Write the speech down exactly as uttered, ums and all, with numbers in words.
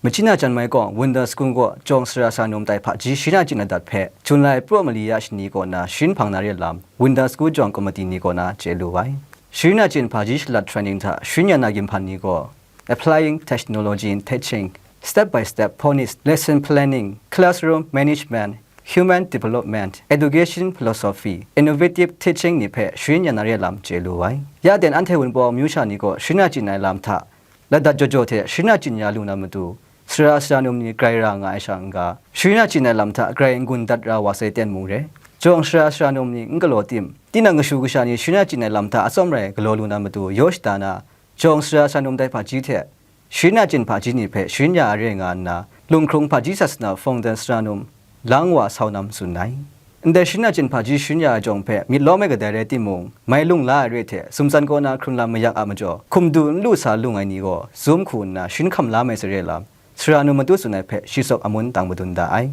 Machina Jan Mai gaw Wunda School kaw jawng sara sara num tai hpaji sharin achyin ladat hpe Jun lai pra mali ya shani kaw na sharin hpang na re lam Wunda School jawng komiti ni kaw na chye lu ai. Sharin achyin hpaji shalat training hta sharin ya na ginhpan ni gaw applying technology in teaching, step by step phonics, lesson planning, classroom management, human development, education philosophy, innovative teaching ni hpe sharin ya na re lam chye lu ai. Ya ten anhte Wunpawng amyu sha ni gaw sharin achyin ai lam hta ladat jaw jaw hte sharin achyin ya lu na matu, sara sara num ni grai ra nga ai sha n-ga, sharin achyin ai lam hta grai n-gun dat ra wa sai ten mung re, jawng sara sara num ni n galaw tim, tinang kashu kasha ni sharin achyin ai lam hta atsawm rai galaw lu na matu yaw shada na, jawng sara sara num tai hpaji hte sharin achyin hpaji ni hpe sharin ya ai re nga nna, lunghkrung hpaji sasana hpawng dan sara num lang wa sau nam tsun ai. Ndai sharin achyin hpaji sharin ya ai jawng hpe myit lawm ai kadai rai timung, mai lung la ai re hte sumtsan kaw na hkrun lam mayak a majaw, hkum du n lu sa lung ai ni gaw zum hku nna sharin hkam la mai saret lam, sara num matu tsun ai hpe shi tsawk amun tang madun da ai.